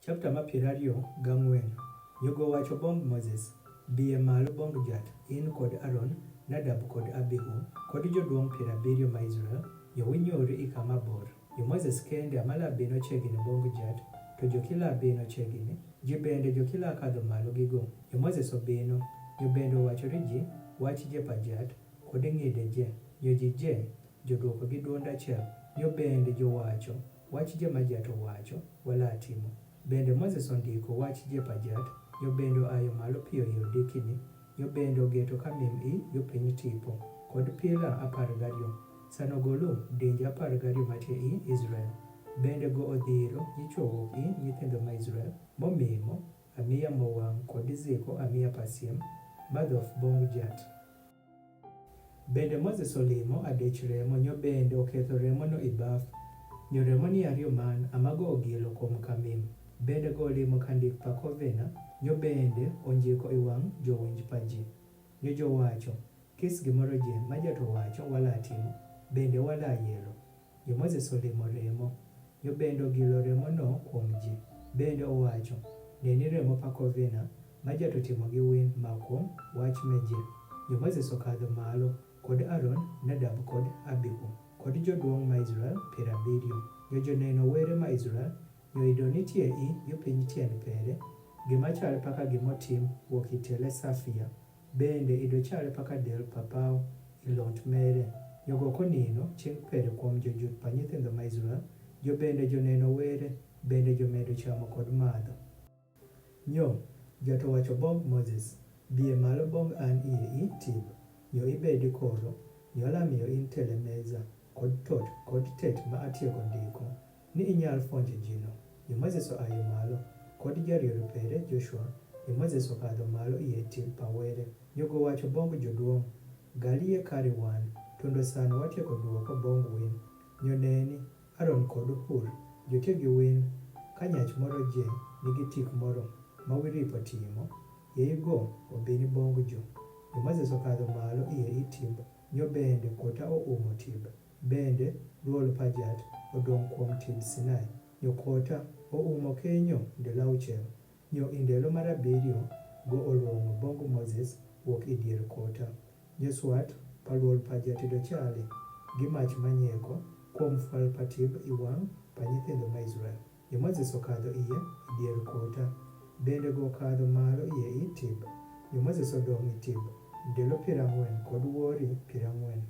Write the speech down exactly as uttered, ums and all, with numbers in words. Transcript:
Chapter ma piero ariyo gang'wen. Nyogo wacho bong Moses, bie malo bong jat, in kod Aron, Nadab kod Abihu, kod joduong' piero abiriyo ma Israel, nyo winyori i kama bor. Nyo Moses kende amala bino chegini bong jat, to jokila bino chegini, ji bende jokila kadho malo gigo. Nyo Moses obino, nyo bende owacho ri ji, wach je pa jat, kod ng'ide je, nyo ji je, joduoko gi duond achiel, nyo bende jowacho, wach je ma jat owacho, wala timo. Bende Moses ondiko wach je pa jat, nyo bende oayo malo piyo yo dikini, nyo bende ogeto kamim i yo piny tipo, kod pila apar gariyo. Sano golo dinje apar gariyo matie i Israel. Bende go odhiro nyichwo wuok i nyithindo ma Israel, momimo, amiya mowang' kod ziko amiya pasiem, madhof bong jat. Bende Moses olimo adech remo, nyo bende oketho remono i baf. Nyo remo ni ariyo man amago ogilo kuom kamim. Bende go olimo kandik pakovena, nyo bende onjiko i wang' jowinj pa ji. Nyo jowacho, kis gimoro je ma jat owacho wala timo, bende wala yelo. Nyo Moses olimo remo, nyo bende ogilo remono kuom ji. Bende owacho, neni remo pakovena, ma jat otimo gi win ma kuom wach me ji. Nyo Moses okadho malo, kod Aron, Nadab kod Abihu, kod joduong' ma Israel piero abiriyo. Nyo joneno were ma Israel, nyo ido nitie i yo piny tiend pere, gima chal paka gimotim wuok i tele safia. Bende ido chale paka del papaw i lont mere. Nyogo konino chieng' pere kuom jojut pa nyithindo ma Israel, jo bende joneno were, bende jomedo chamo kod madho. Nyo, jat owacho bong Moses, bie malo bong an iye i tib. Nyo ibedi koro, nyo alamiyo in tele meza, kod tot, kod tet ma atieko ndiko, ni inyal fonje jino. Nyo Moses oayo malo, kod jariyo pere Joshua. Nyo Moses okadho malo iye tib pa were. Nyogo wacho bong joduong', gali ye kari wan, tundo sano watieko duoko bong win. Nyo neni, Aron kod Hur, jotie gi win, ka nyach moro je nigi tik moro ma wiripo timo, ye igo obini bong jo. Nyo Moses okadho malo iye i tib, nyo bende kota oumo tib. Bende, duol pa jat odong' kuom tib Sinai, nyo kota oumo kenyo ndalo auchiel. Nyo i ndalo mar abiriyo go olong'o bong Moses wuok i dier kota. Nyo swat pa duol pa jat ido chali gi mach manyeko kuom fwal pa tib i wang' pa nyithindo ma Israel. Nyo Moses okadho iye i dier kota, bende go okadho malo iye i tib. Nyo Moses odong' i tib ndalo piero ang'wen kod wuori piero ang'wen.